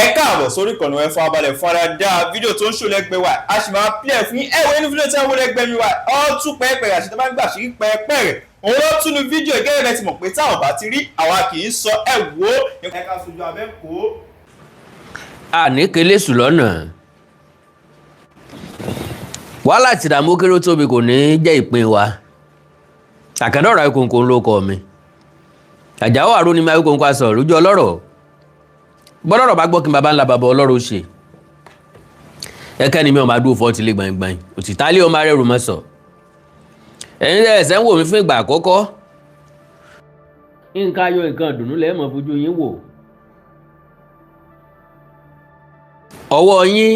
Ẹ káàbọ̀ sórí ìkànnì ẹ fún abalẹ̀ fún ara dáa fídíò tó ń ṣò lẹ́gbẹ̀ẹ́ wa, a sì máa pílẹ̀ fún yín. Ẹ̀wọ̀ inú fídíò tí wọ́n lẹ́gbẹ̀ẹ́ mi wa ọ́ tún pẹ́ẹ́pẹ́ àti tó bá ń gbà sí pẹ́ẹ́pẹ́ rẹ̀ òun ló túnú fídíò gẹ́gẹ́ bẹ́ẹ̀ ti mọ̀ pé táwọn bá ti rí àwa kì í sọ ẹ̀ wò ó. Ẹ ká sojú abẹ́ kó. Àní kele sùn lọ́nà, wàhálà tìdààmú kéré tóbi kò ní jẹ́ ìpín wa. Àkàndọ̀rọ̀ Awíkonko ló kọ mi, Àjàó àrò ni mi Awíkonko aṣọ lójú ọlọ́rọ̀ gbọ́dọ̀rọ̀ bá gbọ́ kí n bàbá ńlá bàbá ọlọ́rọ̀ ṣe ẹ̀kẹ́ ni mi ò máa dúró fọ́ tilé gbọ̀ngbọ̀n òtítálé ọmọ arẹ́rù mọ́ sọ. Ẹ̀yin ẹ̀sẹ̀ ń wò mí fún ìgbà àkọ́kọ́, nǹkan ayọ̀ nǹkan ìdùnnú lẹ́ẹ̀mọ́ fojú yín wò. Ọwọ́ yín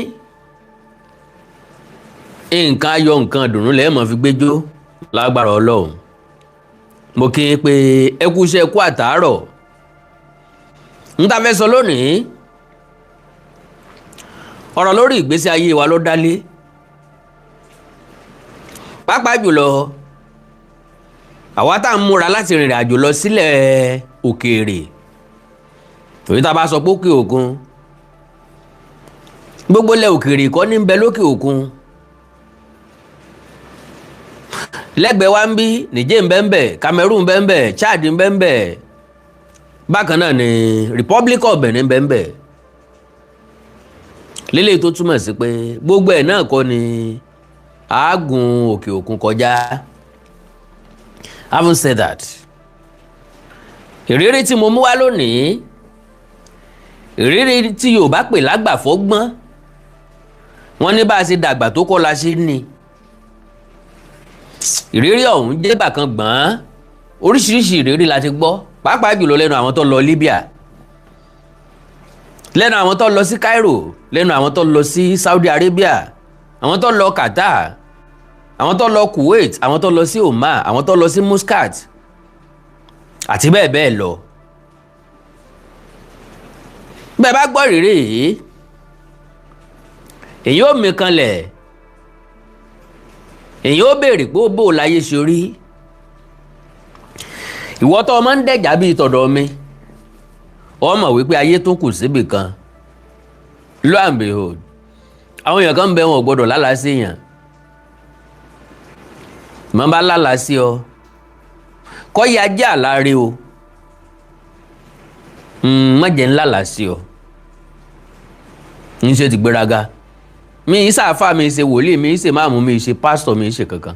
nǹkan ayọ̀ nǹkan ìdùnnú lẹ́ẹ̀mọ́ fi gbẹ́jọ́ lágbára Ọlọ́run. Mo kí n pé ẹ kú iṣẹ́, kú àtàárọ̀. N ta fẹ́ sọ lónìí, ọ̀rọ̀ lórí ìgbésí ayé wa ló dálé, pàápàá jùlọ àwa tá à ń múra láti rìnrìn àjò lọ sílẹ̀ òkèèrè. Torí tá a bá sọ pé òkè òkun, gbogbo ilẹ̀ òkèèrè kọ́ ní ń bẹ lókè òkun. Lẹ́gbẹ̀ẹ́ wa ń bí Niger ń bẹ ń bẹ, Cameroon ń bẹ ń bẹ, Chad ń bẹ ń bẹ, bákan náà ni Republic of Benin ń bẹ ń bẹ. Lélẹ́yìí tó túmọ̀ sí pé gbogbo ẹ̀ náà kọ́ ni àágùn òkè òkun kọjá. Having said that, ìrírí tí mo mú wá lónìí, ìrírí tí Yorùbá pè lágbàfọ́gbọ́n, wọ́n ní bá a ṣe dàgbà tó kọ́ la ṣe ní. Ìrírí ọ̀hún jẹ́ bàkan gbọ̀n. Oríṣiríṣi ìrírí la ti gbọ́, pàápàá jùlọ lẹ́nu àwọn tó lọ Libya, lẹ́nu àwọn tó lọ sí Cairo, lẹ́nu àwọn tó lọ sí Saudi Arabia, àwọn tó lọ Qatar, àwọn tó lọ Kuwait, àwọn tó lọ sí Oman, àwọn tó lọ sí Muscat àti bẹ́ẹ̀ bẹ́ẹ̀ lọ. Bẹ́ẹ̀ bá gbọ́ ìrírí yìí, èyí ò mí kanlẹ̀, èyí ó béèrè pé ó bò láyé ṣe rí. Ìwọ tó ọmọ ń dẹ̀jà bíi tọ̀dọ̀ mi, ó mọ̀ wípé ayé tó kù síbì kan. Lo and behold, àwọn èèyàn kan ń bẹ, wọn ò gbọdọ̀ lálàá sí èèyàn. Mọ̀ bá lálàá sí ọ, kọ́ ya jẹ́ àláre o, má jẹ́ ń lálàá sí ọ. Ń ṣe ti gbéraga, mi ì sàáfà, mi ì ṣe wòlíì, mi ì ṣe máàmù, mi ì ṣe pásítọ̀, mi ì ṣe kankan.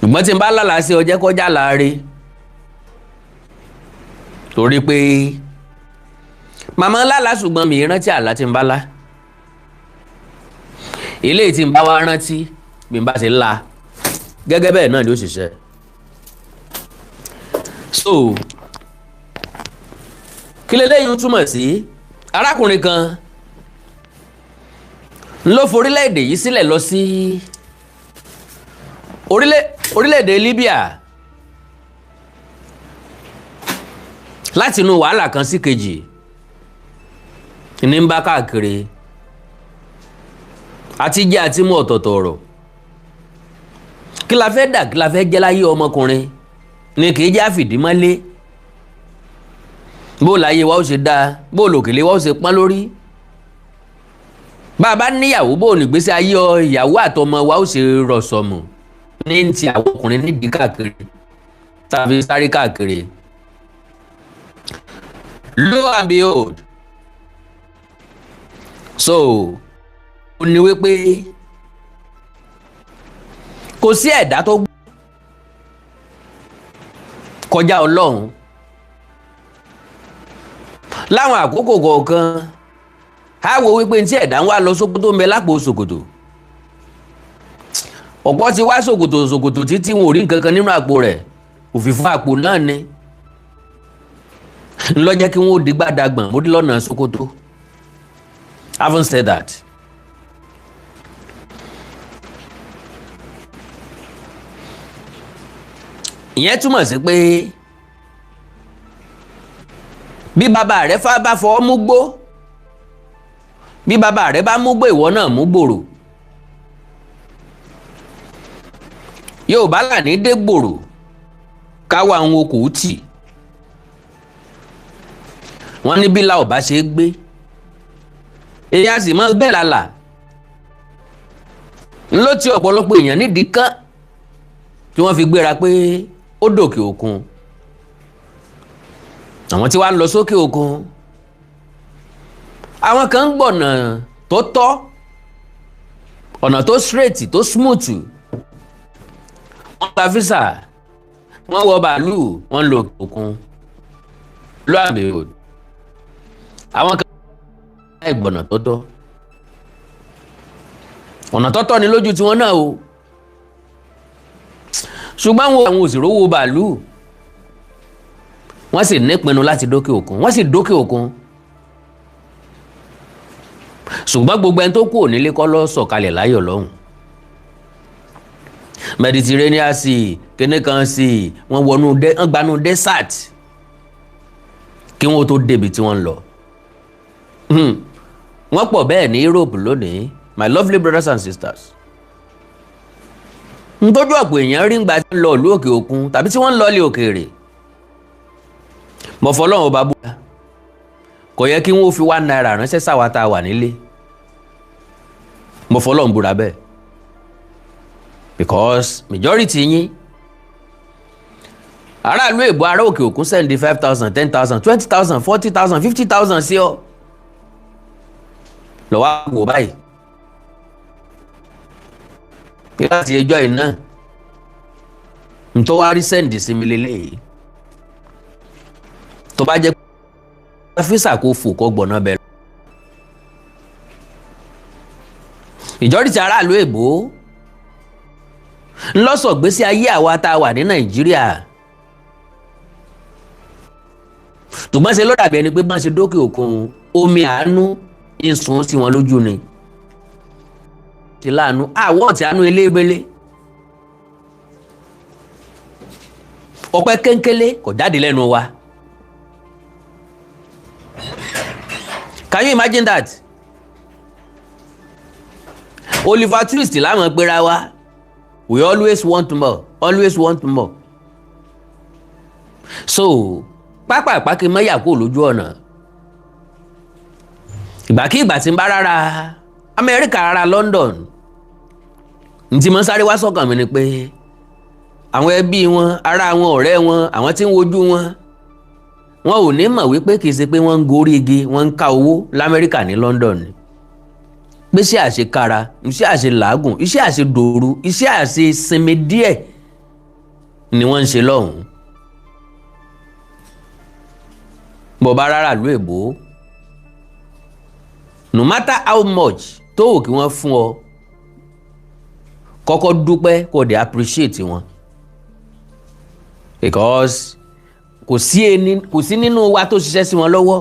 Ṣùgbọ́n tí n bá lálàá sí ọ, jẹ́ kọjá láre, torí pé màmá lálàá, ṣùgbọ́n mi ì rántí àlá tí n bá lá. Eléyìí tí n bá wá rántí bí n bá ṣe la gẹ́gẹ́ bẹ́ẹ̀ náà ni ó ṣiṣẹ́. So kí leléyìí túmọ̀ sí? Arákùnrin kan ló forílẹ̀-èdè yìí sílẹ̀ lọ sí orílẹ̀-èdè Libya láti inú wàhálà kan sí kejì ní ń bá káàkiri àti jẹ́ àti mú ọ̀tọ̀ọ̀tọ̀ ọ̀rọ̀. Kí la fẹ́ dà, kí la fẹ́ jẹ́ láyé ọmọkùnrin ni kì í jẹ́ àfìdímọ́lé. Bó láyé wa ó ṣe dáa, bó lòkèlè wa ó ṣe pọ́n lórí, bá a bá níyàwó, bó nígbésí ayé ìyàwó àtọmọ wa ó ṣe rọ̀sọ̀mù ní ti àwọn ọkùnrin nídìí káàkiri tàbí sáré káàkiri. Lo and behold, so ó ní wípé kò sí ẹ̀dá tó kọjá Ọlọ́run. Láwọn àkókò kọ̀ọ̀kan á wo wípé tí ẹ̀dá ń wá lọ Sókótó ń bẹ lápò ṣòkòtò, ọ̀pọ̀ ti wá ṣòkòtò ṣòkòtò títí wọn ò rí nǹkan kan nínú àpò rẹ̀, òfìfo àpò náà ni ńlọ́jẹ́ kí wọ́n ó di gbàdàgbọ̀n mórí lọ́nà Sókótó. Having said that, ìyẹn túmọ̀ sí pé bí bàbá rẹ bá fọwọ́ mú gbó, bí bàbá rẹ bá mú gbó, ìwọ náà mú gbòrò. Yorùbá là ní dé gbòrò káwa àwọn okòó tì. Wọ́n ní bí la ò bá ṣe é gbé, Èyí á sì mọ bẹ́ẹ̀ lálà ńlọ tí ọ̀pọ̀lọpọ̀ èèyàn nídìí kán tí wọ́n fi gbéra pé ó dòkè òkun. Àwọn tí wàá lọ sókè òkun, àwọn kan ń gbọ̀nà tó tọ́, ọ̀nà tó straight, tó smooth. Wọ́n gba visa, wọ́n wọ bàálù, wọ́n lọ òkè òkun. Lọ àmì òd, àwọn kan láì gbọ̀nà tó tọ́. Ọ̀nà tó tọ́ ni lójú tiwọn náà o, ṣùgbọ́n àwọn òsì rówó bàálù, wọ́n sì nípinnu láti dókè òkun, wọ́n sì dókè òkun. Ṣùgbọ́n gbogbo ẹni tó kú ònílé kọ́ ló sọ̀kalẹ̀ láyọ̀ lọ́hùn. Mediterranean Sea, kíní kan sea, wọ́n wọnú, wọ́n gbanú desert kí wọ́n tó débi tí wọ́n ń lọ. Wọ́n pọ̀ bẹ́ẹ̀ ní Europe lónìí, my lovely brothers and sisters. Ntójú ọ̀pọ̀ èèyàn rí ń gba tí wọ́n lọ ìlú òkè òkun tàbí tí wọ́n ń lọ ilé òkèèrè, mọ̀fọ́lọ́run ọba búra, kò yẹ kí wọ́n fi ₦1 ránṣẹ́ sáwa tá a wà nílé. Mọ̀fọ́lọ́run búra bẹ́ẹ̀, because majority yín, aráàlú èbó, ará òkè òkun, send 5,000, 10,000, 20,000, 40,000, 50,000 sí ọ lọ́wọ́ àwò báyìí kí láti ẹjọ́ yìí náà ntọ́ wá rí send sí mi lélẹ́yìí. Tó bá jẹ́ pé visa kò fò kọ́ gbọ̀nà bẹ́ẹ̀ lọ. Ìjọ́rìtì aráàlú èbó ńlọ́sọ̀gbésí ayé àwa tá a wà ní Nàìjíríà, ṣùgbọ́n ṣe ló dàbí ẹni pé bá ń ṣe dókè òkun, omi àánú ń sun sí wọn lójú ni ti láàánú àwọ̀ tí àánú elébélé ọpẹ́ kéńkélé kò jáde lẹ́nu wa. Can you imagine that? Oliver Twist láwọn pera wa. We always want more, always want more. So pápá ìpákí mẹ́yà kúrò lójú ọ̀nà. Ìgbàkigbà tí ń bá rárá Amẹ́ríkà, rárá London, ntí mo ń sáré wá sọ́kàn mi ni pé àwọn ẹbí wọn, ará wọn, ọ̀rẹ́ wọn, àwọn tí ń wojú wọn, wọn ò ní mọ̀ wípé kì í ṣe pé wọ́n ń gorí igi, wọ́n ń ká owó l'Amẹ́ríkà ní London ni, pé iṣẹ́ àṣekára, iṣẹ́ àṣelàágùn, iṣẹ́ àṣedòru, iṣẹ́ àṣesinmi díẹ̀ ni wọ́n ń ṣe lọ́hùn-ún. Bọ̀bá rárá ìlú èbó, no matter how much tó wò kí wọ́n fún ọ, kọ́kọ́ dúpẹ́, kó o dẹ̀ appreciate wọn, because kò sí ẹni, kò sí nínú wa tó ṣiṣẹ́ sí wọn lọ́wọ́.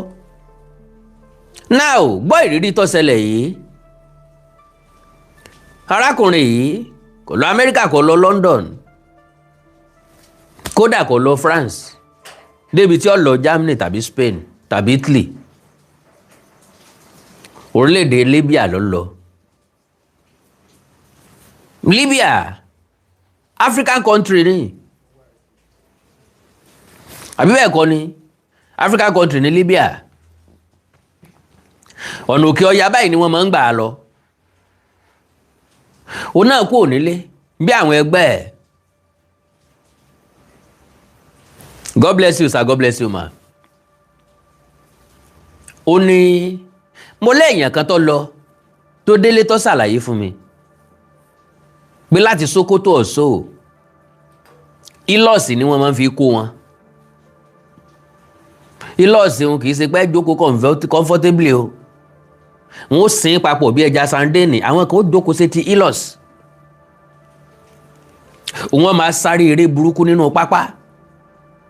Now, gbọ́ ìrírí tó ṣẹlẹ̀ yìí. Arákùnrin yìí kò lọ Amẹ́ríkà, kò lọ London, kódà kò lọ France, débi tí ó lọ Germany tàbí Spain tàbí Italy. Orílẹ̀-èdè Libya ló lọ. Libya, African country ni, àbí bẹ́ẹ̀ kọ́ ni? African country ní Libya. Ọ̀nà òkè ọya báyìí ni wọ́n máa ń gbà á lọ. Òun náà kúrò nílé bí àwọn ẹgbẹ́ ẹ̀. God bless you, sir. God bless you, ma. Ó ní mo léèyàn kan tó lọ, tó délé, tó ṣàlàyé fún mi pé láti Sókótó ọ̀ṣọ́, Hilux ni wọ́n máa ń fi kó wọn. Hilux wọn kì í ṣe pé jókòó comfortably o. Wọn ó sin papọ̀ bí ẹja sandéènì. Àwọn kan ó jókòó sétí Hilux, wọ́n máa sáré eré burúkú nínú pápá,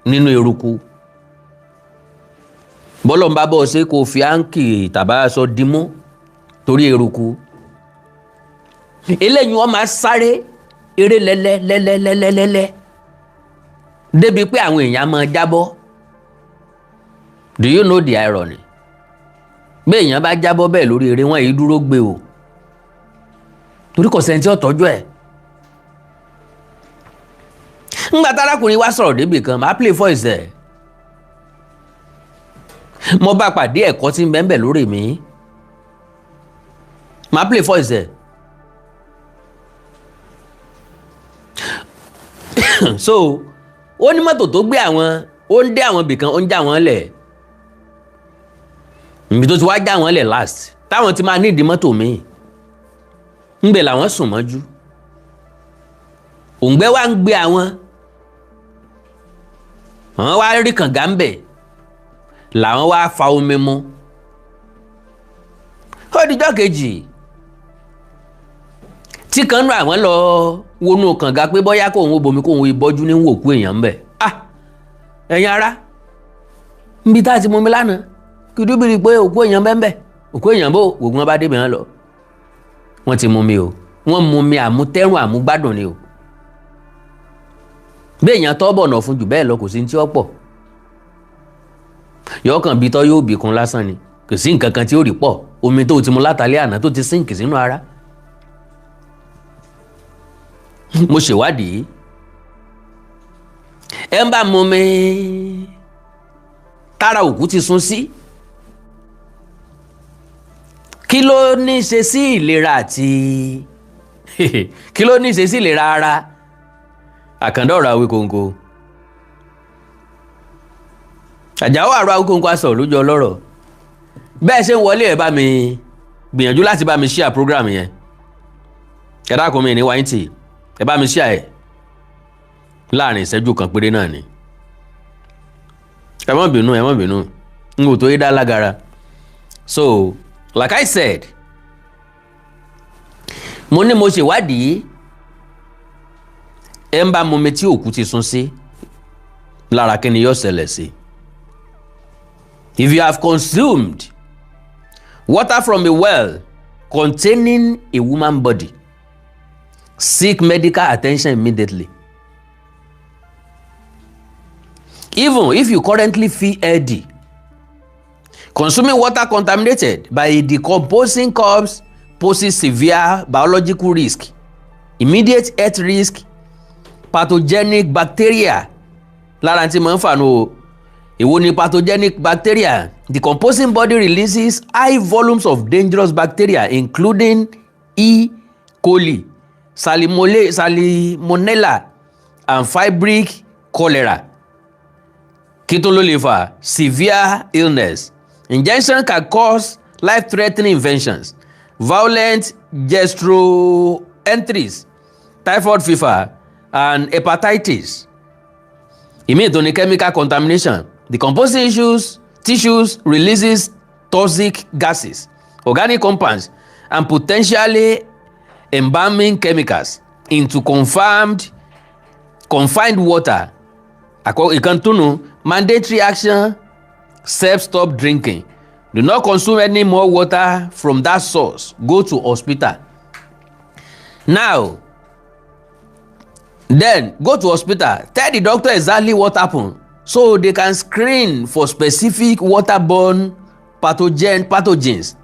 nínú eruku. Bọ́lọ̀ ń bá bọ́ ṣe kò fi áǹkì tàbá aṣọ dimú torí eruku eléyìí. Wọ́n máa sáré eré lẹ́lẹ́ lẹ́lẹ́ lẹ́lẹ́ lẹ́lẹ́ débi pé àwọn èèyàn máa jábọ́. Do you know the irony? Bí èèyàn bá jábọ́ bẹ́ẹ̀ lórí eré, wọn yìí dúró gbé o, torí kò sẹ́ni tí ó tọ́jú ẹ̀. Ńgbà tárákùnrin wa sọ̀rọ̀ débì kan, màá play voice ẹ̀. Mo bá pàdé ẹ̀kọ́ tí ń bẹ́ẹ̀ bẹ́ẹ̀ lórí mi. Màá play voice ẹ̀. So ó ní mọ́tò tó gbé àwọn, ó ń dé àwọn ibìkan, ó ń já wọn lẹ̀. Ibi tó ti wá já wọn lẹ̀ last, táwọn ti máa nídìí mọ́tò míì, ńbẹ̀ làwọn sùn mọ́jú. Òǹgbẹ wá ń gbé àwọn, àwọn wá rí kànga ńbẹ̀, làwọn wá fa omi mu. Ó dijọ́ kejì tí kan nú àwọn lọ wọnú kànga pé bóyá kóun ó bomi, kóun ìbọ́jú ní wòkú èèyàn ńbẹ̀. Ah, ẹ̀yin ará, níbi tá a ti mú mi lánàá, kìdúbìrì pé òkú èèyàn bẹ́ẹ̀ bẹ́ẹ̀, òkú èèyàn bò gbogbo wọn bá débi wọn lọ, wọ́n ti mú mi o. Wọ́n mú mi àmútẹ́rùn àmúgbádùn ni o. Bí èèyàn tọ́ bọ̀nà fún jù bẹ́ẹ̀ lọ, kò sí ní tí ó pọ̀. Yọ̀ọ́kàn bí tọ́ yóò bì kún lásán ni, kò sí nǹkan kan tí ó rí pọ̀. Omi tó ti mu látàlẹ́ àná tó ti sínkì sínú ara. Mo ṣèwádìí, ẹ ń bá mu mi tára òkú ti sun sí, kí ló ní í ṣe sí ìlera àti kí ló ní í ṣe sí ìlera ara? Àkàndá ọ̀rọ̀ Awíkonko, Àjàó àrò Awíkonko aṣọ lójú ọlọ́rọ̀. Bẹ́ẹ̀ ṣe ń wọlé, ẹ̀ bá mi gbìyànjú láti bá mi share program yẹn. Ẹ dákun, mi ní wáyé tì, ẹ bá mi share ẹ̀ láàrin ìṣẹ́jú kan péré náà ni. Ẹ má bínú, ẹ má bínú, n kò tó yé dá lágara. So like I said, mo ní mo ṣèwádìí, ẹ ń bá mumi tí òkú ti sun sí lára, kí ni yóò ṣẹlẹ̀ sí? If you have consumed water from a well containing a woman body, seek medical attention immediately. Even if you currently feel healthy, consuming water contaminated by a decomposing corpse poses severe biological risk, immediate health risk, pathogenic bacteria. Lára tí mo ń fà nù o. Èwo ni pathogenic bacteria? Decomposing body releases high volumes of dangerous bacteria, including E. coli, salmonella and fabric cholera. Kí tó ló lè fà severe illness. Ingestion can cause life-threatening infections, violent gastroenteritis, typhoid fever and hepatitis. Ìmíì tó ní chemical contamination. Decomposing issues tissues releases toxic gases, organic compounds and potentially embalming chemicals into confirmed confined water. Ìkàntúnú mandatory action: self stop drinking, do not consume any more water from that source, go to hospital now. Then go to hospital, tell the doctor exactly what happen so they can screen for specific waterborne pathogens.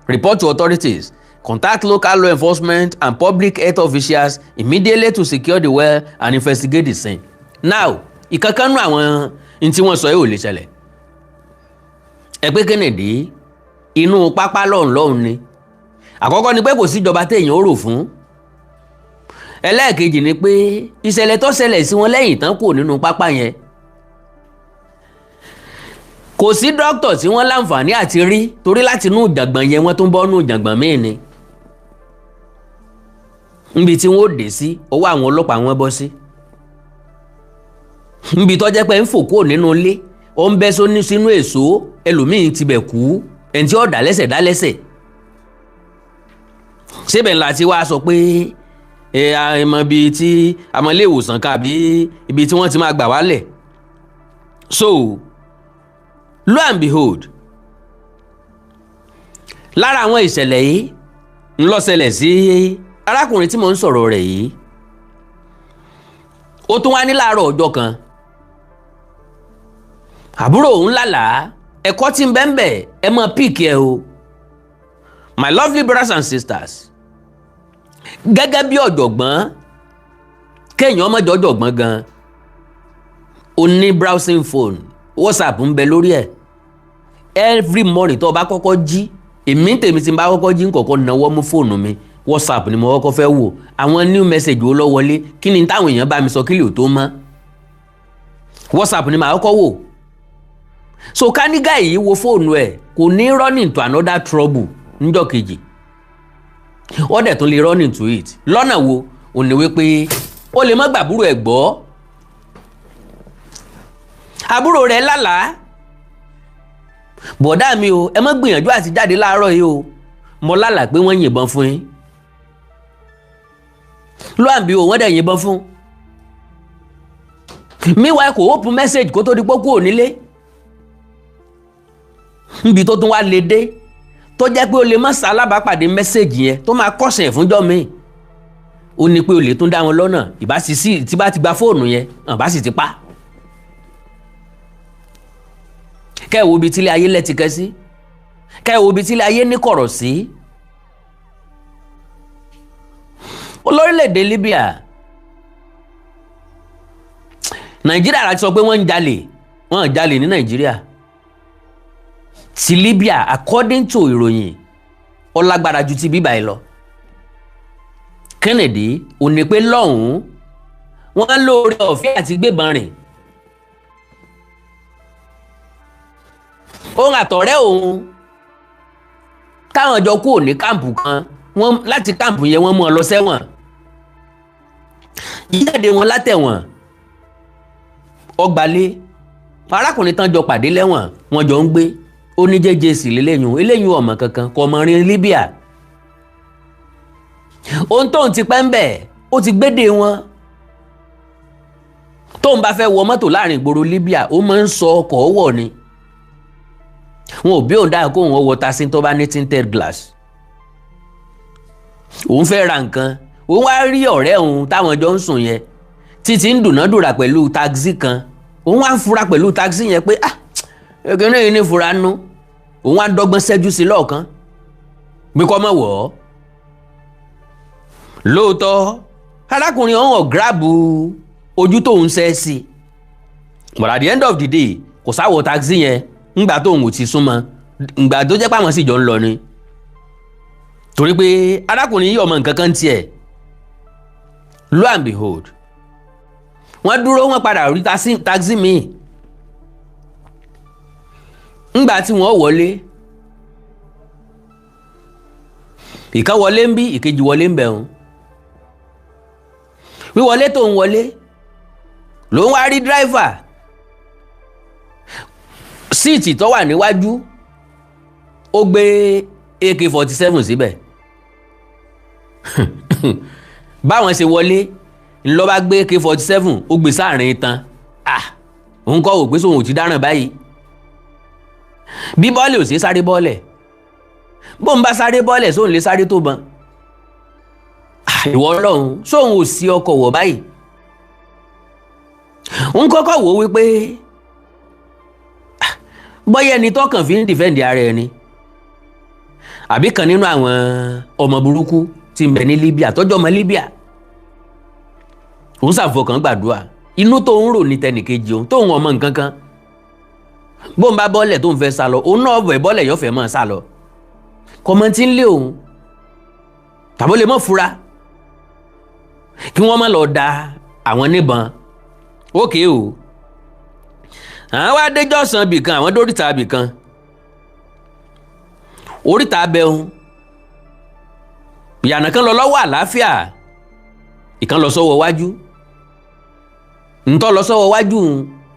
Report to authorities, contact local law enforcement and public health officials immediately to secure the well and investigate the scene. Now, ìkankan nú àwọn n tí wọ́n sọ yìí ò lè ṣẹlẹ̀. Ẹ pé Kennedy, inú pápá lọ́hùn lọ́hùn ni. Àkọ́kọ́ ni pé kò síjọba téèyàn ó rò fún. Ẹlẹ́ẹ̀kejì ni pé ìṣẹ̀lẹ̀ tó ṣẹlẹ̀ sí wọn lẹ́yìn tán kò nínú pápá yẹn, kò sí dókítà tí wọ́n láǹfààní àti rí, torí láti inú ìjàngbọ̀n yẹn, wọ́n tún bọ́ nínú ìjàngbọ̀n míì ni. Níbi tí wọ́n ó dé sí, ọwọ́ àwọn ọlọ́pàá wọn bọ́ sí. Níbi tó jẹ́ pé ń fò kúrò nínú ilé, ó ń bẹ́ sóní sínú èso, ẹlòmíín tibẹ̀ kú, ẹni tí ó dá lẹ́sẹ̀ dá lẹ́sẹ̀ síbẹ̀ ńlá tí wàá sọ pé ẹ àmọ́ ibi tí àmọ́ ilé ìwòsàn kan àbí ibi tí wọ́n ti máa gbà wálẹ̀. So lo and behold, lára àwọn ìṣẹ̀lẹ̀ yìí ń ló ṣẹlẹ̀ sí arákùnrin tí mò ń sọ̀rọ̀ rẹ̀ yìí. Ó tún wá ní láàárọ̀ ọjọ́ kan, àbúrò òun lálàá. Ẹ̀kọ́ tí ń bẹ ń bẹ̀, ẹ mọ pick ẹ o, my lovely brothers and sisters. Gẹ́gẹ́ bí ọ̀jọ̀gbọ́n, kéèyàn ọmọdé ọ̀jọ̀gbọ́n gan, o ní browsing phone, WhatsApp ń bẹ lórí ẹ̀. Every morning tó o bá kọ́kọ́ jí, Èmi tèmi, tí n bá kọ́kọ́ jí, ń kọ́kọ́ náwó mú fóònù mi. WhatsApp ni mo kọ́kọ́ fẹ́ wò, àwọn new message wo ló wọlé, kí ni táwọn èèyàn bá mi sọ, kílì ò tó mọ́. WhatsApp ni màá kọ́kọ́ wò. So kánígà yìí wo fóònù ẹ̀, kò ní run into another trouble níjọ́ kejì. Ó dẹ̀ tún lè run into it lọ́nà wo? Ò ní wípé ó lè má gbàbúrò ẹ̀ gbọ́. Àbúrò rẹ̀ lálàá, "Bọ̀dá mi o, ẹ má gbìyànjú àti jáde láàárọ̀ yìí o, mo lálàá pé wọ́n yìnbọn fún yín." Lóàbí o, wọ́n dẹ̀ yìnbọn fún. Meanwhile, kò open message kó tó di pé kúrò nílé. Níbi tó tún wá lè dé, tó jẹ́ pé o lè má ṣalábàápàdé message yẹn tó máa kọ̀sẹ̀ fúnjọ́ mi, ó ní pé o lè tún dá wọn lọ́nà. Ìbá sì sí tí bá ti gba fóònù yẹn, àbá sì ti pa. Kẹ́ ẹ̀ wo ibi tílé ayé lẹ́tìkẹ́ sí, kẹ́ ẹ̀ wo ibi tílé ayé ní kọ̀rọ̀ sí. Olórílẹ̀‐èdè Libya, Nàìjíríà láti sọ pé wọ́n ń jalè, wọ́n ń jalè ní Nàìjíríà. Ti Libya, according to ìròyìn, ó lágbára ju ti bíbá ẹ lọ. Kennedy ò ní pé lọ́hùn-ún wọ́n lóore ọ̀fẹ́ àti gbébọn rìn. Òun àtọ̀rẹ́ òun táwọn jọ kúrò ní káàmpù kan, wọ́n láti káàmpù yẹn, wọ́n mú ọ lọ sẹ́wọ̀n. Jíjáde wọn látẹ̀wọ̀n, ọgbàlé arákùnrin tán jọ pàdé lẹ́wọ̀n, wọ́n jọ ń gbé. Ó ní jẹ́jẹ́ sí lélẹ́yìn eléyìn, ọmọ kankan kò mọ̀ rin Libya. Ohun tóun ti pẹ́ ń bẹ̀, ó ti gbédè wọn. Tóun bá fẹ́ wọ mọ́tò láàrin ìgboro Libya, ó máa ń sọ ọkọ̀ wọ̀ ni. Wọn ò bí òun dáa kó òun wọ taxi tó bá ní tinted glass. Òun fẹ́ ra nǹkan, òun wá rí ọ̀rẹ́ òun táwọn jọ ń sùn yẹn títí ń dùnádùrà pẹ̀lú taxi kan. Òun wá ń fura pẹ̀lú taxi yẹn pé, "Ah, ekene yìí ní fura nú." Òun wá ń dọ́gbọ́n ṣẹ́jú sí lọ́ọ̀kan bí kò mọ̀ wọ̀ ọ́. Lóòótọ́, arákùnrin ọ̀hún ọ̀ gíráàbù ojú tóun ṣẹ́ sí, but at the end of the day, kò sáwọ̀ taxi yẹn ńgbà tóun ò ti súnmọ́, ńgbà tó jẹ́ pé àwọn sì jọ ń lọ ni, torí pé arákùnrin yìí ọmọ nǹkan kan tiẹ̀. Lo and behold, wọ́n dúró, wọ́n padà rí taxi míì. Ńgbà tí wọ́n wọlé, ìkan wọlé ń bí, ìkejì wọlé ń bẹ̀rùn. Wíwọlé tó ń wọlé ló ń wá rí dráìfà síìtì tó wà níwájú, ó gbé AK-47 síbẹ̀. Báwọn ṣe wọlé ńlọ bá gbé AK-47, ó gbé sáàrin itan. Ah, òun kọ́ wò pé sóun ò ti dáràn báyìí. Bí bọ́ọ̀lì ò sí sáré bọ́ọ̀lẹ̀, bóun bá sáré bọ́ọ̀lẹ̀, sóun lè sáré tó bọn. Ìwọ Ọlọ́run, sóun ò sí ọkọ̀ wọ̀ báyìí? Ń kọ́kọ́ wò ó wípé bọ́yá ẹni tọkàn fi ń dìfẹ́ǹdì ara ẹni, àbí kan nínú àwọn ọmọ burúkú tí ń bẹ ní Libya tọ́jú ọmọ Libya. Òun ṣàfọkàn gbàdúrà, inú tó ń rò ní tẹnìkejì òun tóun ọmọ nǹkan kan. Bóun bá bọ́lẹ̀ tó ń fẹ́ sá lọ, òun náà bọ̀ bọ́lẹ̀ yóò fẹ́ máa sá lọ. Kọ́mọ́tì ń lé òun tàbó lè mọ́ fura kí wọ́n má lọ da àwọn níbọn. Ókè o, àwọn wá déjọ́sán bìkan, àwọn dóríta bìkan, oríta abẹ́hùn, ìyànà kan lọ lọ́wọ́ àlàáfíà, ìkan lọ sọ́wọ́ wájú. Ntọ́ lọ sọ́wọ́ wájú,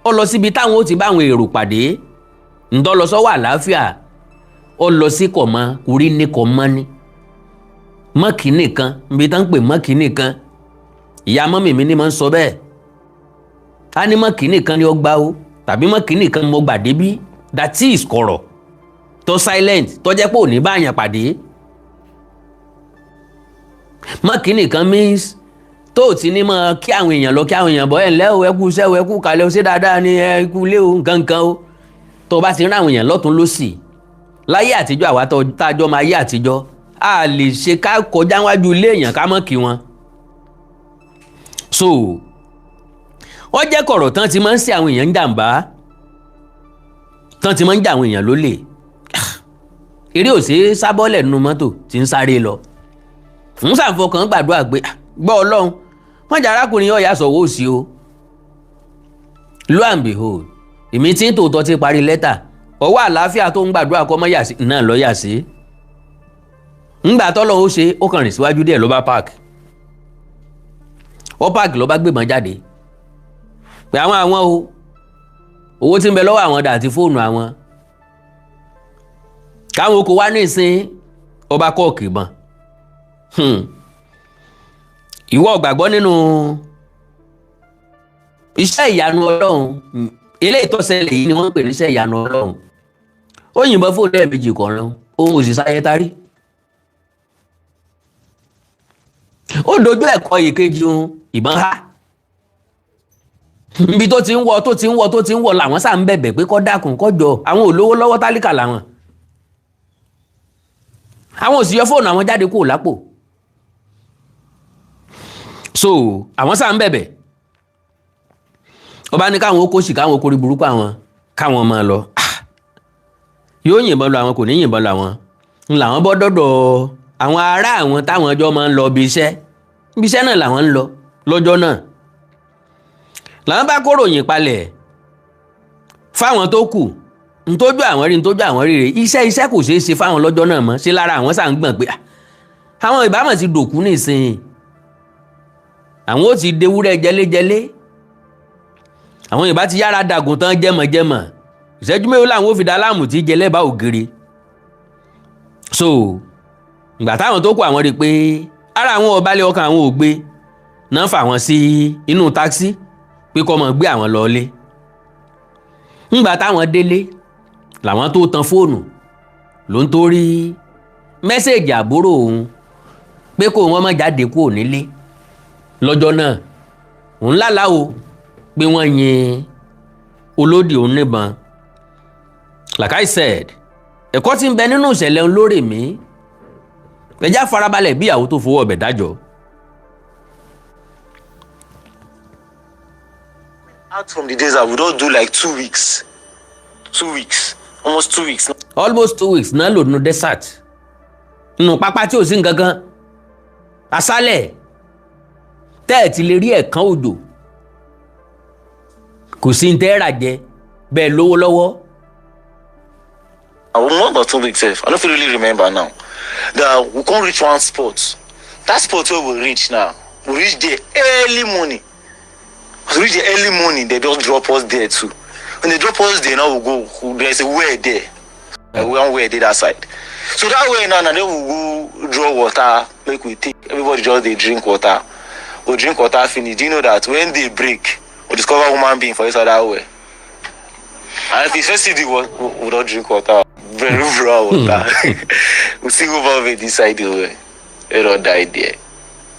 ó lọ síbi táwọn ó ti bá àwọn èrò pàdé. Ntọ́ lọ sọ́wọ́ àlàáfíà, ó lọ sí kọ̀mọ́ kúrí ní kọ̀mọ́ ní mọ́kì nìkan, níbi tá ń pè mọ́kì nìkan. Ìyá mọ́mì mi ní máa ń sọ bẹ́ẹ̀, á ní mọ́kì nìkan ni ó gbá o, tàbí mọ́kì nìkan mo gbà débí. That is kọ̀rọ̀ tó silent, tó jẹ́ pé ò ní bá àyàn pàdé. Mọ́kì nìkan means tó o ti ní mọ kí àwọn èèyàn lọ, kí àwọn èèyàn bọ̀, "Ẹ̀ ńlẹ́ o, ẹ kú iṣẹ́ o, ẹ kú kalẹ̀ o, ṣé dáadáa ni, ẹ kú ilé o," nǹkan nǹkan o. Tó o bá ti rán àwọn èèyàn lọ́tún lọ́sì láyé àtijọ́, àwa tá a jọ máa yé àtijọ́, a lè ṣe ká kọjá wájú ilé èèyàn ká mọ̀ kí wọn. So ó jẹ́ kọ̀rọ̀ tán ti máa ń ṣe àwọn èèyàn ń jàǹbá, tán ti máa ń jà àwọn èèyàn lólè. Eré ò sí sábọ́lẹ̀ nínú mọ́tò tí ń sáré lọ. Ń sàfọkàn gbàdúrà pé, "Ah, gbọ́ Ọlọ́run, wọ́n jẹ́ arákùnrin ọ̀yà sọ̀wọ́ òsì o." Lo and behold, èmi tí ń tòótọ́ ti parí lẹ́tà. Ọwọ́ àlàáfíà tó ń gbàdúrà kọ́ mọ́ yà sí náà lọ́ yà sí. Ńgbà tọ́lọ́ ó ṣe, ó kàn rìn síwájú díẹ̀, ló bá park. Ó park, ló bá gbébọn jáde pé àwọn o, owó tí ń bẹ lọ́wọ́ àwọn dà àti fóònù àwọn, káwọn kò wá ní ìsín. Ọba kọ́ọ̀kì ìbọn. Ìwọ gbàgbọ́ nínú iṣẹ́ ìyanu Ọlọ́run? Eléyìí tó ṣẹlẹ̀ yìí ni wọ́n ń pè ní iṣẹ́ ìyanu Ọlọ́run. Ó yìnbọn fóònù lẹ́ẹ̀mejì kọ̀ọ̀ràn, òun ò sì sáyé tarí. Ó dojú ẹ̀kọ́ ìkejì òun, ìbọn há níbi tó ti ń wọ, tó ti ń wọ, tó ti ń wọ. Làwọn sá ń bẹ̀bẹ̀ pé kó dákun, kó jọ, àwọn ò lówó lọ́wọ́, tálíkà làwọn, àwọn ò sì yọ fóònù àwọn jáde kúrò lápò. So àwọn sá ń bẹ̀bẹ̀. Ọba ní káwọn ó kó sì, káwọn ó kórí burúkú, àwọn káwọn máa lọ. Ah! Yóò yìnbọn lọ àwọn, kò ní yìnbọn lọ àwọn ń làwọn bọ́ dọ́dọ̀ àwọn ará àwọn táwọn ọjọ́ máa ń lọ ibi iṣẹ́ náà làwọn ń lọ lọ́jọ́ náà. Làwọn bá kó ròyìn palẹ̀ fáwọn tó kù, ntójú àwọn rí, ntójú àwọn rí rè. Iṣẹ́ kò ṣeé ṣe fáwọn lọ́jọ́ náà mọ́ ṣé lára. Àwọn sà ń gbọ̀n pé, ah, àwọn ìbámu ti dòkú nísìnyí, àwọn ó ti dewúrẹ́ jẹléjẹlé, àwọn ìbá ti yára dàgùn tán jẹmọ̀jẹmọ̀. Ìṣẹ́jú mélòó làwọn ò fi dá láàmú tí jẹ lẹ́bàá ògiri? So ìgbà táwọn tó kù, àwọn rí i pé ara àwọn ò balẹ̀, ọkàn àwọn ò gbé náà, fà wọ́n sí inú táksì pé kó máa gbé àwọn lọ́ọ́lé. Ńgbà táwọn délé làwọn tó tan fóònù, ló ń tó rí message àbúrò òun pé kó wọn má jáde kúrò nílé lọ́jọ́ náà, òun lálàá o pé wọ́n yin olódì òun níbọn. Like I said, ẹ̀kọ́ tí ń bẹ nínú ìṣẹ̀lẹ̀ ń lórí mi, ẹjá farabalẹ̀ bí ìyàwó tó fowó ọbẹ̀ dájọ́. Out from the desert, we don do like 2 weeks, 2 weeks, almost 2 weeks. Almost 2 weeks náà lò nínú desert, nínú pápá tí ò sí nǹkan kan, aṣálẹ̀ tẹ́ ẹ̀ ti lè rí ẹ̀kan òjò, kò sí ní tẹ́ ẹ̀ rà jẹ bẹ́ẹ̀ lówó lọ́wọ́. More than 2 weeks sef, I no fit really remember now. That we come reach one spot. That spot wey we reach now, we reach there early morning. As we reach there early morning, they just drop us there too. When they drop us there now, we go, there's a well there. Like one well dey that side. So that way now, na then we go draw water make we take. Everybody just dey drink water. We drink water finish. Do you know that when day break, we discover human being for inside that well? And if you first see the water, we don drink water. Very brown water. We see human being inside the well. They don die there.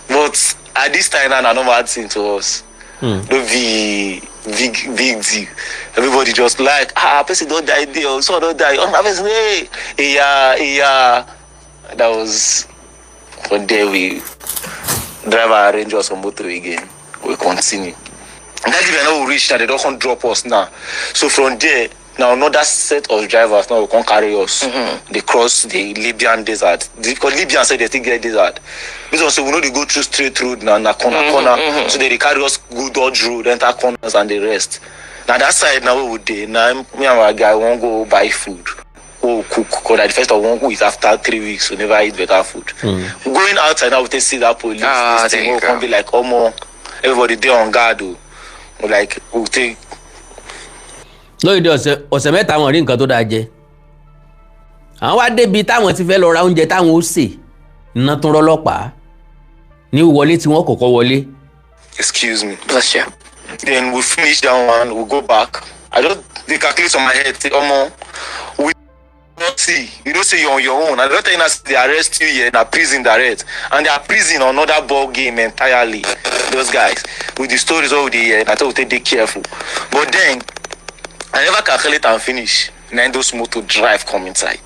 But at this time now, na normal thing to us. No be big big deal. Everybody just like, ah, person don die there, oh, someone don die. Oh, person, hey, yeah. That was one day we driver arrange us on motor again. We continue. That day we no reach now, they don come drop us now. So from there, now another set of drivers now will come carry us. They cross the Libyan desert. Because Libyan say they still get desert. This one say we no dey go through straight road now, na corner corner. So they dey carry us go dodge road, enter corners and the rest. Now that side now where we dey, now me and my guy wan go buy food. Go cook. Cause like the first of one go eat after 3 weeks, we never eat better food. Going outside now, we take see that police. Ah, this thing there you will come go. be like, omo, everybody dey on guard o. We like we take Lóyìnbó ọ̀sẹ̀ 3, wọn rí nǹkan tó dáa jẹ. Àwọn wá débi táwọn ti fẹ́ lọ ra oúnjẹ táwọn ó sè, iná tún rọ́lọ́pàá ní wọlé tí wọ́n kọ́kọ́ wọlé. Excuse me. Bless you. Then we finish that one, we go back. I just dey calculate on my head, say, omo, we not see. You don't say you're on your own. I don't tell you now, say they arrest you here, na prison direct. And they are prison on another ball game entirely. Those guys. With the stories all the year, I thought we take dey careful. But then, I never calculate and finish. Then those motor drive come inside.